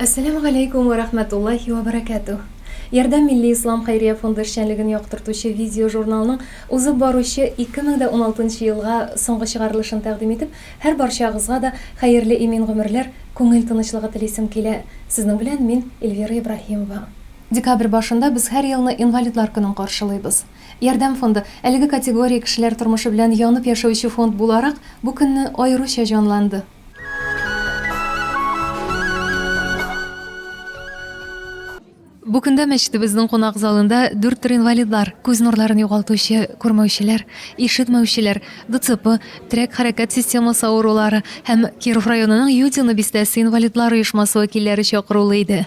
Әссәләмү галәйкүм вә рәхмәтуллаһи вә бәрәкәтүһ. Ярдәм милли ислам хәйрия фонды эшчәнлеген яктыртучы видеожурналның узып баручы 2016 нчы елга соңгы чыгарылышын тәкъдим итеп, һәр барчагызга да хәерле имин гомерләр, күңел тынычлыгы телисем килә. Сезнең белән мин, Эльвира Ибраһимова. Декабрь башында без һәр елны Инвалидлар көнен каршылыйбыз. Ярдәм фонды, әлеге категория кешеләр тормышы белән янып яшәүче фонд буларак, бу көнне аеруча җанланды. Бу көндә мәчетебезнең кунак залында дүрт төр инвалидлар, күз нурларын югалтучы, күрмәүчеләр, ишетмәүчеләр, ДЦП, терәк-хәрәкәт системасы авырулары һәм Киров районының Юдино бистәсе инвалидлар оешмасы вәкилләре чакырулы иде.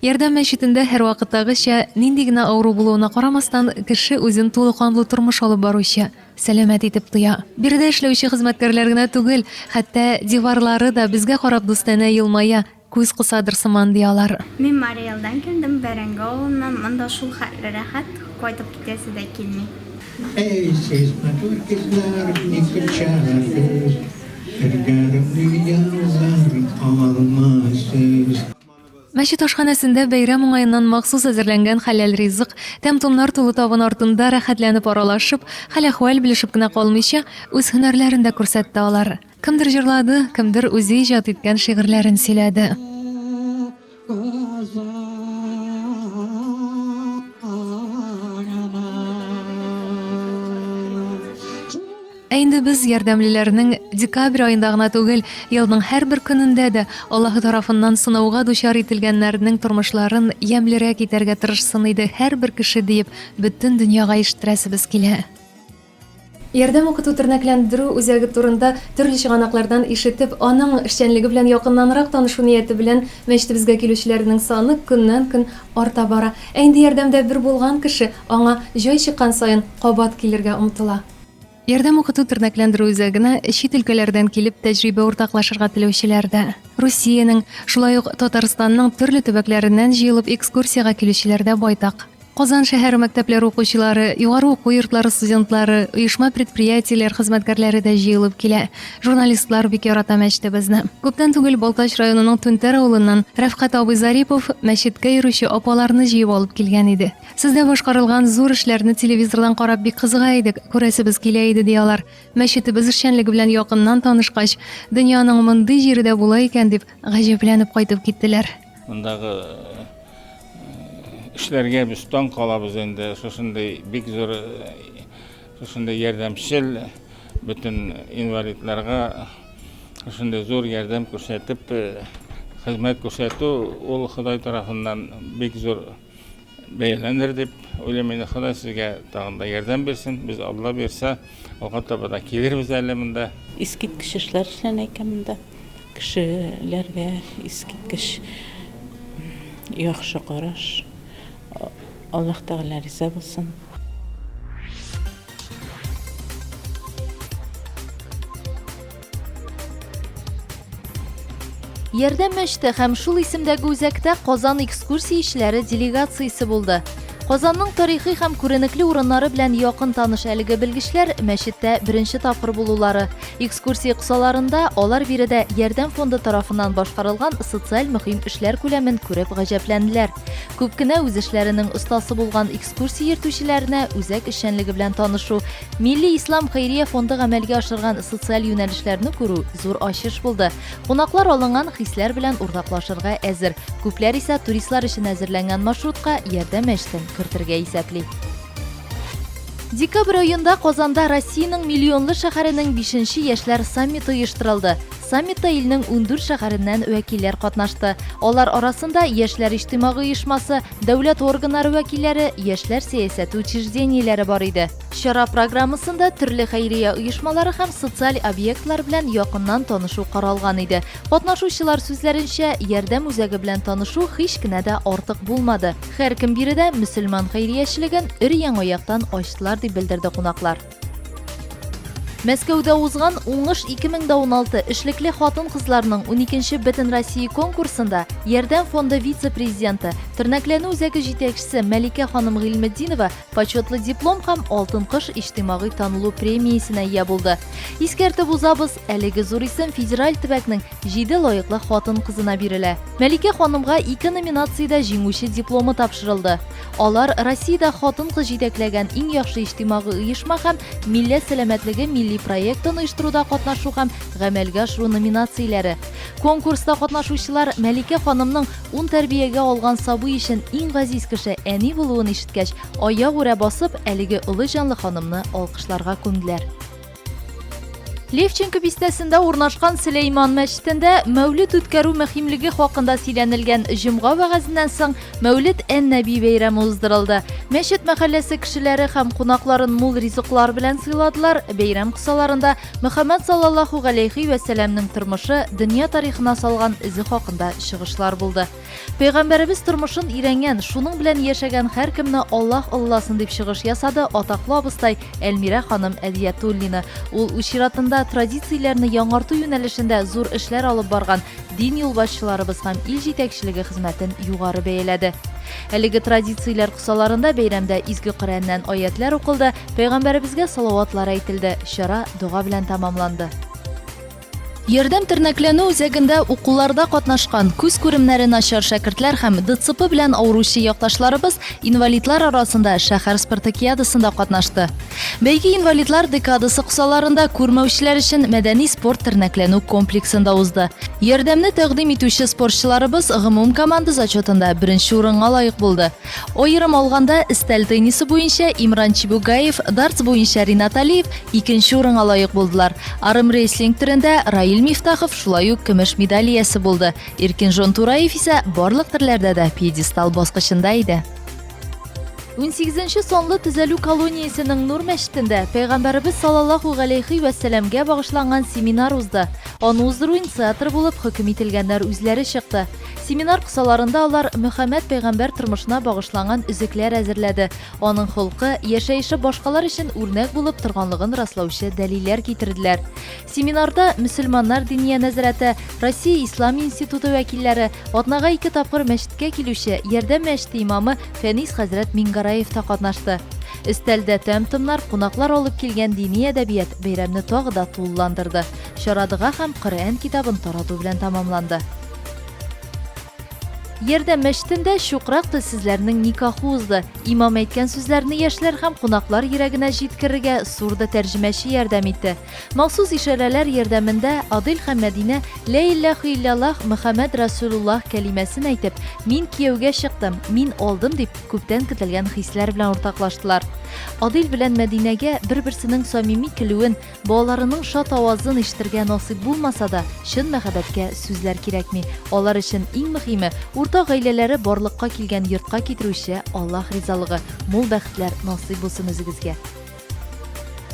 Ярдәм мәчетендә һәрвакыттагыча, нинди генә авыру булуына карамастан, кеше үзен тулы канлы тормыш алып баручы, сәламәт итеп тоя. Биредә эшләүче хезмәткәрләр генә түгел, хәтта диварлары да безгә карап дустанә елмая, күз кысадыр сыман, ди алар. Мин Мари Элдан килдем, Бәрәңге авылыннан. Монда шул хәтле рәхәт, кайтып китәсе дә килми. Әй, сез, матур кызлар, ник кочасыз, Бергә дөньялар алмасыз. Мәчет ашханәсендә бәйрәм уңаеннан махсус әзерләнгән хәләл ризык, тәм-томнар тулы табын артында рәхәтләнеп аралашып, хәл-әхвәл белешеп кенә калмыйча, үз һөнәрләрен дә күрсәтте алар. Кемдер җырлады, кемдер үзе иҗат иткән шигырьләрен сөйләде. Ә инде без ярдәмлеләрнең декабрь аенда гына түгел, елның һәрбер көнендә дә Аллаһы тарафыннан сынауга дучар ителгәннәрнең тормышларын ямьлерәк итәргә тырышсын иде һәрбер кеше диеп бөтен дөньяга ишеттерәсебез килә. Ярдәм укыту-тернәкләндерү үзәге турында төрле чыганаклардан ишетеп, аның эшчәнлеге белән якыннанрак танышу нияте белән мәчетебезгә килүчеләрнең саны көннән-көн арта бара. Ә инде ярдәмдә бер булган кеше аңа җай чыккан саен кабат килергә омтыла. Ярдәм укыту-тернәкләндерү үзәгенә чит өлкәләрдән килеп тәҗрибә уртаклашырга теләүчеләр дә, Русиянең, шулай ук Татарстанның төрле төбәкләреннән җыелып экскурсиягә килүчеләр дә байтак. Казан шәһәре мәктәпләре укучылары, югары уку йортлары студентлары, оешма-предприятиеләр хезмәткәрләре дә җыелып килә. Журналистлар бик ярата мәчетебезне. Күптән түгел Балтач районының Түнтәр авылыннан Рәфкать абый Зарипов мәчеткә йөрүче апаларны җыеп алып килгән иде. Сездә башкарылган зур эшләрне телевизордан карап бик кызыга идек, күрәсебез килә иде, ди алар. Мәчетебез эшчәнлеге белән якыннан танышкач, дөньяның мондый җире дә була икән дип, гаҗәпләнеп кайтып киттеләр. Мондагы эшләргә без таң калабыз инде. Шушындый бик зур, шушындый ярдәмчел бөтен инвалидларга шушындый зур ярдәм күрсәтеп, хезмәт күрсәтү ул Ходай тарафыннан бик зур бәяләнер дип уйлыйм инде. Ходай сезгә тагын да ярдәм бирсен. Без Алла бирсә, алга таба да килербез әле монда. Искиткеч эшләр эшләнә икән монда. Кешеләргә искиткеч яхшы караш. Аллаһ Тәгалә риза булсын. Ярдәм мәчете һәм шул исемдәге үзәктә Казан экскурсиячеләре делегациясе булды. Казанның тарихи һәм күренекле урыннары белән якын таныш әлеге белгечләр мәчеттә беренче тапкыр булулары. Экскурсия кысаларында алар биредә Ярдәм фонды тарафыннан башкарылган социаль мөһим эшләр күләмен күреп гаҗәпләнделәр. Күп кенә үз эшләренең остасы булган экскурсия йөртүчеләренә үзәк эшчәнлеге белән танышу, Милли ислам хәйрия фонды гамәлгә ашырган социаль юнәлешләрне күрү зур ачыш булды. Кунаклар алынган хисләр белән уртаклашырга әзер. Күпләр исә туристлар өчен әзерләнгән маршрутка Ярдәм мәчетен кертергә исәпли. Декабрь аенда Казанда Россиянең миллионлы шәһәренең бишенче яшьләр саммиты оештырылды. Саммитта илнең 14 шәһәреннән вәкилләр катнашты. Алар арасында Яшьләр иҗтимагый оешмасы, дәүләт органнары вәкилләре, яшьләр сәясәте учреждениеләре бар иде. Чара программасында төрле хәйрия оешмалары һәм социаль объектлар белән якыннан танышу каралган иде. Катнашучылар сүзләренчә, ярдәм үзәге белән танышу һич кенә дә артык булмады. Һәркем биредә мөселман хәйриячелеген өр-яңа яктан ачтылар, дип белдерде кунаклар. Мәскәүдә узган Уңыш 2016 эшлекле хатын-кызларның уникенче Бөтенроссия конкурсында Ярдәм фонды вице-президенты, тернәкләнү үзәге җитәкчесе Мәликә ханым Гыйльметдинова почетлы диплом һәм Алтын кыш иҗтимагый танылу премиясенә ия булды. Искәртеп узабыз, әлеге зур исем федераль төбәкнең җиде лаеклы хатын-кызына бирелә. Мәликә ханымга ике номинациядә җиңүче дипломы тапшырылды. Алар Россиядә хатын-кыз җитәкләгән иң яхшы иҗтимагый оешма һәм Милләт сәламәтлеге милли проектын оештыруда катнашу һәм гамәлгә ашыру номинацияләре. Конкурста катнашучылар Мәликә ханымның ун тәрбиягә алган сабый өчен иң газиз кеше әни булуын ишеткәч, аягүрә басып, әлеге олы җанлы ханымны алкышларга күмделәр. Левченко бистәсендә урнашкан Сөләйман мәчетендә Мәүлид үткәрү мөһимлеге хакында сөйләнелгән җомга вәгазеннән соң Мәүлид ән-Нәби бәйрәме уздырылды. Мәчет мәхәлләсе кешеләре һәм кунакларын мул ризыклар белән сыйладылар. Бәйрәм кысаларында Мөхәммәд саллаллаһу галәйһи вә сәләмнең тормышы, дөнья тарихына салган эзе хакында чыгышлар булды. Пәйгамбәребез тормышын өйрәнгән, шуның белән яшәгән һәркемне Аллаһ олыласын дип чыгыш ясады атаклы абыстай Әлмирә ханым Әдиятуллина. Ул үз чиратында традицияләрне яңарту юнәлешендә зур эшләр алып барган дин юлбашчыларыбыз һәм ил җитәкчелеге хезмәтен югары бәяләде. Әлеге традицияләр кысаларында бәйрәмдә Изге Коръәннән аятьләр укылды, пәйгамбәребезгә салаватлар әйтелде, чара дога белән тәмамланды. Ярдәм тернәкләнү үзәгендә укуларда катнашкан күз күремнәре начар шәкертләр һәм ДЦП белән авыручы якташларыбыз инвалидлар арасында шәһәр спартакиадасында катнашты. Бәйге инвалидлар декадасы кысаларында күрмәүчеләр өчен мәдәни-спорт тернәкләнү комплексында узды. Ярдәмне тәкъдим итүче спортчыларыбыз гомум команда зачетында беренче урынга лаек булды. Аерым алганда, өстәл теннисы буенча Имран Чебугаев, дартс буенча Ринат Алиев икенче урынга лаек булдылар. Армрестлинг төрендә Раил Мифтахов шулай ук көмеш медаль иясе булды. Иркинжон Тураев исә барлык төрләрдә дә пьедестал баскычында иде. Унсигезенче санлы төзәлү колониясенең Нур мәчетендә Пәйгамбәребез саллаллаһу галәйһи вә сәләмгә багышланган семинар узды. Аны уздыру инициаторы булып хөкем ителгәннәр үзләре чыкты. Семинар кысаларында алар Мөхәммәд пәйгамбәр тормышына багышланган өзекләр әзерләде, аның холкы, яшәеше башкалар өчен үрнәк булып торганлыгын раслаучы дәлилләр китерделәр. Семинарда Мөселманнар диния нәзарәте, Россия ислам институты вәкилләре, атнага ике тапкыр мәчеткә килүче Ярдәм мәчете имамы Фәнис хәзрәт Мингараев та катнашты. Өстәлдә тәм-томнар, кунаклар алып килгән дини әдәбият бәйрәмне тагы да тулыландырды. Чара дога һәм Коръән китабын тарату белән тәмамланды. Ярдәм мәчетендә чукрак телсезләрнең никахы узды. Имам әйткән сүзләрне яшьләр һәм кунаклар йөрәгенә җиткерергә сурдо тәрҗемәче ярдәм итте. Махсус ишарәләр ярдәмендә Адил һәм Мәдинә Лә илләху илляллаһ Мөхәммәд Рәсүлуллаһ кәлимәсен әйтеп, Мин кияүгә чыктым, мин алдым дип, күптән көтелгән хисләр белән уртаклаштылар. Адил белән Мәдинәгә бер-берсенең самими көлүен, Балаларының шат авазын ишетергә насыйп булмаса да, чын мәхәббәткә сүзләр кирәкми. Алар өчен иң мөһиме, уртак гаиләләре барлыкка килгән йортка китерүче Аллаһ ризалыгы. Мул бәхетләр насыйп булсын үзегезгә.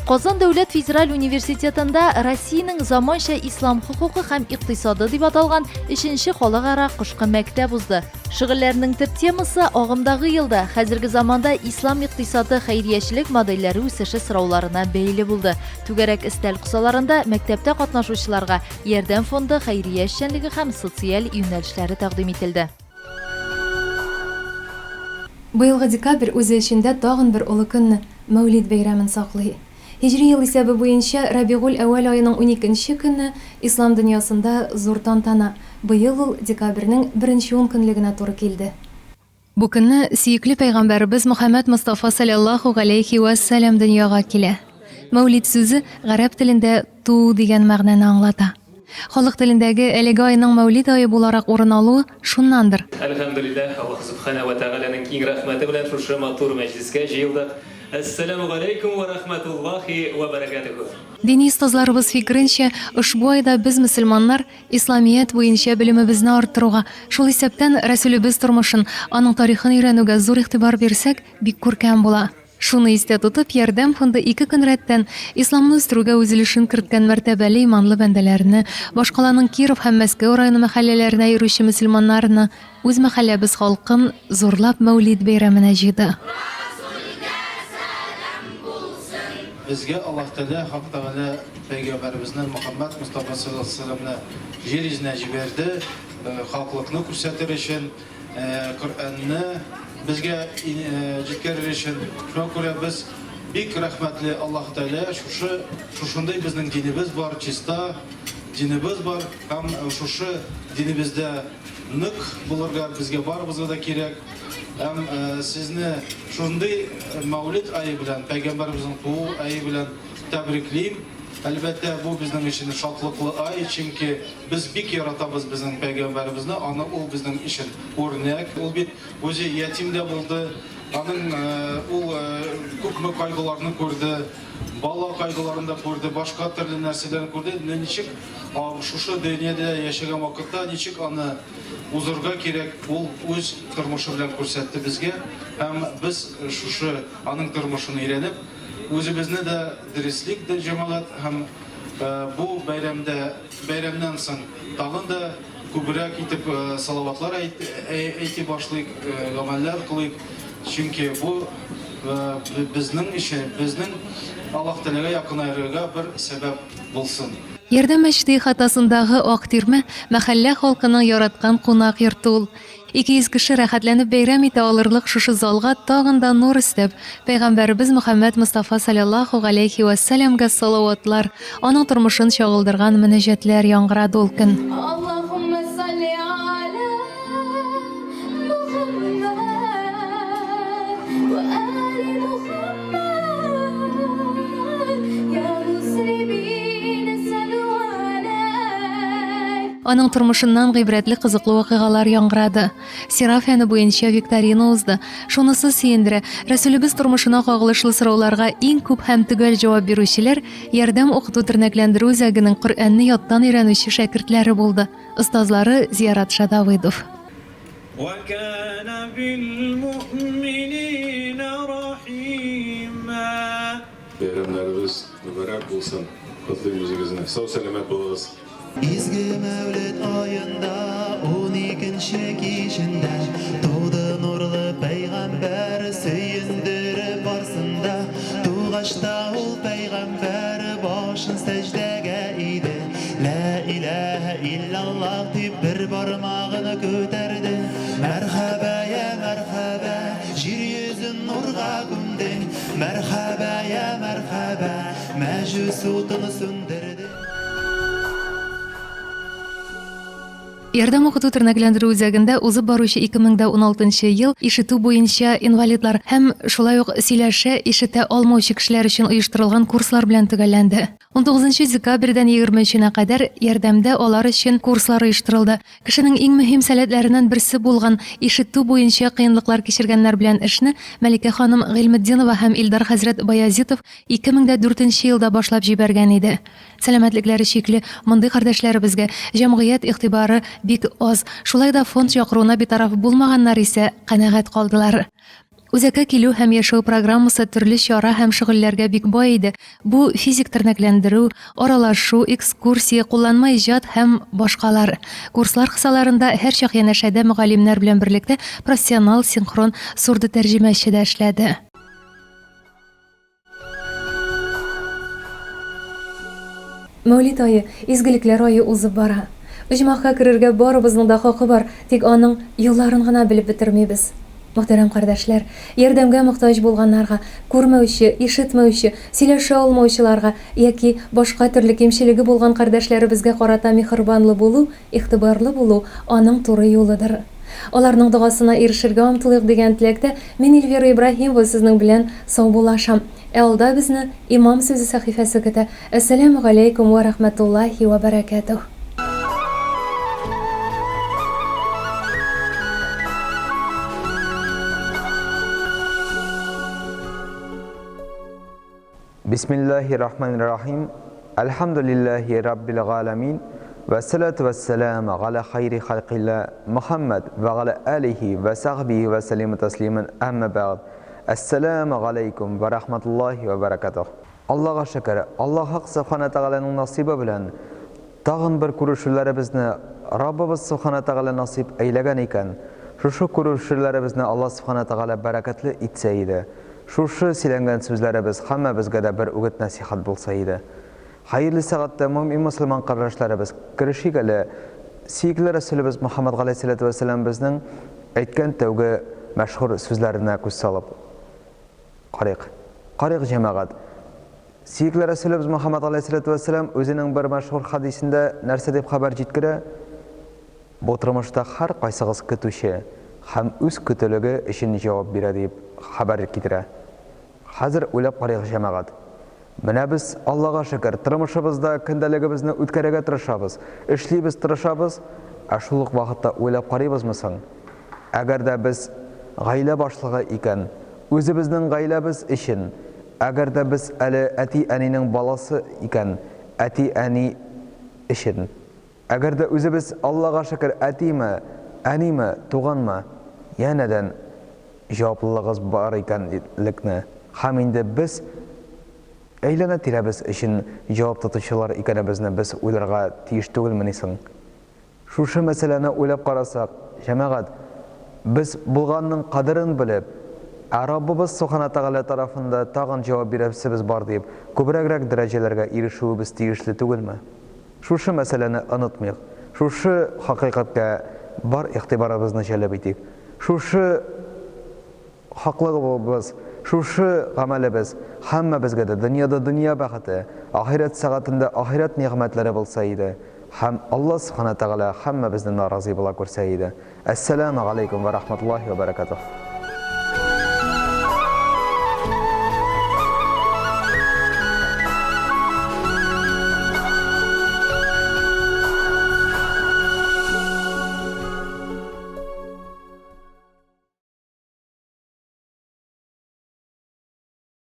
Казан дәүләт федераль университетында Россиянең заманча ислам хокукы һәм икътисады дип аталган өченче халыкара кышкы мәктәп узды. Шөгыльләрнең төп темасы агымдагы елда хәзерге заманда ислам икътисады хәйриячелек модельләре үсеше сорауларына бәйле булды. Түгәрәк өстәл кысаларында мәктәптә катнашучыларга Ярдәм фонды хәйрия эшчәнлеге һәм социаль юнәлешләре тәкъдим ителде. Быелгы декабрь үзе эчендә тагын бер олы көнне, Мәүлид бәйрәмен саклый. Һиҗри ел исәбе буенча Рабигуль-әүвәл аеның уникенче көне ислам дөньясында зур тантана, быел ул декабрьнең беренче ункөнлегенә туры килде. Бу көнне сөекле пәйгамбәребез Мөхәммәд Мостафа салләллаһу галәйһи вә сәлам дөньяга килә. Мәүлид сүзе гарәп телендә туу дигән мәгънәне аңлата. Халык телендәге әлеге айның Мәүлид ае буларак урын алуы шуннандыр. Әлхәмдүлилләһ, Аллаһ Сүбхәнәһү вә Тәгаләнең киң рәхмәте белән шушы матур мәҗлескә җыелдык. Әссәләмү галәйкүм вә рәхмәтуллаһи вә бәрәкәтүһү. Дини остазларыбыз фикеренчә, ошбу айда без, мөселманнар, исламият буенча белемебезне арттыруга, шул исәптән Рәсүлебез тормышын, аның тарихын өйрәнүгә зур игътибар бирсәк, бик күркәм була. Шуны истә тотып, Ярдәм фонды ике көн рәттән исламны үстерүгә үз өлешен керткән мәртәбәле иманлы бәндәләрне, башкаланың Киров һәм Мәскәү районы мәхәлләләренә йөрүче мөселманнарны, үз мәхәлләбез халкын зурлап Мәүлид бәйрәменә җыйды. Безгә Аллаһ Тәгалә, Хак Тәгалә пәйгамбәребезне Мөхәммәд Мостафа салләллаһу галәйһи ва сәлләмне җир йөзенә җибәрде, хаклыкны күрсәтер өчен, Коръәнне безгә җиткерер өчен. Шуңа күрә без бик рәхмәтле Аллаһ Тәгаләгә, шушы шушындый безнең динебез бар, чиста динебез бар һәм шушы динебездә нык булырга безгә барыбызга да кирәк. Һәм сезне шундый Мәүлид ае белән, пәйгамбәребезнең туу ае белән тәбриклим. Әлбәттә, бу безнең өчен шатлыклы ай, чөнки без бик яратабыз безнең пәйгамбәребезне, аны ул безнең өчен үрнәк. Ул бит үзе ятим дә булды, аның ул күпме кайгыларны күрде, бала кайгыларын да күрде, башка төрле нәрсәләрне күрде. Менә ничек шушы дөньяда яшәгән вакытта ничек аны узырга кирәк, ул үз тормышы белән күрсәтте безгә һәм без шушы аның тормышын өйрәнеп, үзебезне дә дөреслик, ди җәмәгать, һәм бу бәйрәмдә, бәйрәмнән соң тагын да күбрәк итеп салаватлар әйти башлыйк, гамәлләр кылыйк, чөнки бу безнең өчен, безнең Аллаһ Тәгаләгә якынаерга бер сәбәп булсын. Ярдәм мәчете ихатасындагы Ак тирмә, мәхәллә халкының яраткан кунак йорты ул. 200 кеше рәхәтләнеп бәйрәм итә алырлык шушы залга тагын да нур өстәп, Пәйгамбәребез Мөхәммәд Мостафа салләллаһу галәйһи вә сәлләмгә салаватлар, аның тормышын чагылдырган мөнәҗәтләр яңгырады ул көн. Аллаһуммә салли аля Мухаммәд вә али Мухаммәд, я муслимин саллу аләйһ. Аның тормышыннан гыйбрәтле кызыклы вакыйгалар яңгырады. Сира фәне буенча викторина узды. Шунысы сөендерә, Рәсүлебез тормышына кагылышлы сорауларга иң күп һәм төгәл җавап бирүчеләр Ярдәм укыту-тернәкләндерү үзәгенең Коръәнне яттан өйрәнүче шәкертләре булды. Остазлары Зияратша Давыдов. Вә кәнә билмүэмининә рәхимә. Бәйрәмнәребез мөбарәк булсын! Котлыйм үзегезне! Сау-сәламәт булыгыз! Изге Мәүлед аенда, уникенче кичендә, Туды нурлы пәйгамбәр, сөендереп барсын да. Тугач та ул пәйгамбәр башын сәҗдәгә иде, Лә иләһә илляллаһ дип бер бармагын күтәрде. Мәрхәбә, йә мәрхәбә, җир йөзен нурга күмдең, Мәрхәбә, йә мәрхәбә, мәҗүс утын сүндердең. Ярдәм укыту-тернәкләндерү үзәгендә узып баручы 2016 нчы ел ишетү буенча инвалидлар һәм шулай ук сөйләшә, ишетә алмаучы кешеләр өчен оештырылган курслар белән төгәлләнде. Унтугызынчы декабрьдән егерменченә кадәр Ярдәмдә алар өчен курслар оештырылды. Кешенең иң мөһим сәләтләреннән берсе булган ишетү буенча кыенлыклар кичергәннәр белән эшне Мәликә ханым Гыйльметдинова һәм Илдар хәзрәт Баязитов 2004 нче елда башлап җибәргән иде. Сәламәтлекләре чикле мондый кардәшләребезгә җәмгыять игътибары бик аз, шулай да фонд чакыруына битараф булмаганнар исә канәгать калдылар. Үзәккә килү һәм яшәү программасы төрле чара һәм шөгыльләргә бик бай иде, бу физик тернәкләндерү, аралашу, экскурсия, кулланма иҗат һәм башкалар. Курслар кысаларында һәрчак янәшәдә мөгаллимнәр белән берлектә профессионал синхрон сурдотәрҗемәче дә эшләде. Мәүлид ае, изгелекләр ае узып бара. Оҗмахка керергә барыбызның да хакы бар, тик аның юлларын гына белеп бетермибез. Мөхтәрәм кардәшләр, ярдәмгә мохтаҗ булганнарга, күрмәүче, ишетмәүче, сөйләшә алмаучыларга яки башка төрле кимчелеге булган кардәшләребезгә карата миһербанлы булу, игътибарлы булу аның туры юлыдыр. Аларның догасына ирешергә омтылыйк дигән теләктә мин Эльвира Ибраһимова сезнең белән саубуллашам. Ә алда безне Имам сүзе сәхифәсе көтә. Әссәләмү галәйкүм вә рәхмәтуллаһи вә бәрәкәтүһ. Бисмиллаһи рахмани рахим. Әлхәмдүлилләһи раббил галәмин. Вәссәләтү вәссәламу галә хайри халкилла Мөхәммәд вә галә алихи вә сахбихи вә сәллиму тәслиман әмма бәгъд. Әссәламу галәйкүм вә рахматуллаһи вә бәрәкәтүһ. Аллага шөкер, Аллаһ Хак Сүбхәнә Тәгаләнең насыйбы белән тагын бер күрешүләребезне Раббыбыз Сүбхәнә Тәгалә насыйп әйләгән икән, шушы күрешүләребезне Аллаһ Сүбхәнә Тәгалә бәрәкәтле итсә иде. Шушы сөйләнгән сүзләребез һәммәбезгә дә бер үгет-нәсыйхәт булса иде. Хәерле сәгатьтә, мөэмин мөселман кардәшләребез, керешик әле сөекле Рәсүлебез Мөхәммәд галәйһиссәләтү вәссәлам безнең әйткән тәүге мәшһүр сүзләренә күз салып карыйк. Карыйк, җәмәгать. Сөекле Рәсүлебез Мөхәммәд галәйһиссәләтү вәссәлам үзенең бер мәшһүр хәдисендә нәрсә дип хәбәр җиткерә? Бу тормышта һәркайсыгыз көтүче һәм үз көтүлеге өчен җавап бирә дип хәбәр китерә. Хәзер уйлап карыйк, җәмәгать. Менә без, Аллага шөкер, тормышыбызда көндәлегебезне үткәрергә тырышабыз, эшлибез, тырышабыз, ә шул ук вакытта уйлап карыйбызмы соң? Әгәр дә без гаилә башлыгы икән, үзебезнең гаиләбез өчен, әгәр дә без әле әти-әнинең баласы икән, әти-әни өчен. Әгәр дә үзебез, Аллага шөкер, әтиме, әниме, туганмы, янәдән җаваплылыгыз бар икәнлекне һәм инде без әйләнә-тирәбез өчен җавап тотучылар икәнебезне без уйларга тиеш түгелмени соң? Шушы мәсьәләне уйлап карасак, җәмәгать, без булганның кадерен белеп, ә Раббыбыз Субхана Тәгалә тарафында тагын җавап бирәсебез бар дип, күбрәгрәк дәрәҗәләргә ирешүебез тиешле түгелме? Шушы мәсьәләне онытмыйк, шушы хакыйкатькә бар игътибарыбызны җәлеп итик. Шушы хаклыгыбыз, шушы гамәлебез һәммәбезгә дә дөньяда дөнья бәхете, ахирәт сәгатендә ахирәт нигъмәтләре булса иде һәм Алла Сүбхәнә Тәгалә һәммәбезне наразый була күрсә иде. Әссәләмә галәйкүм вә рахматуллаһи вә бәрәкәтүһ.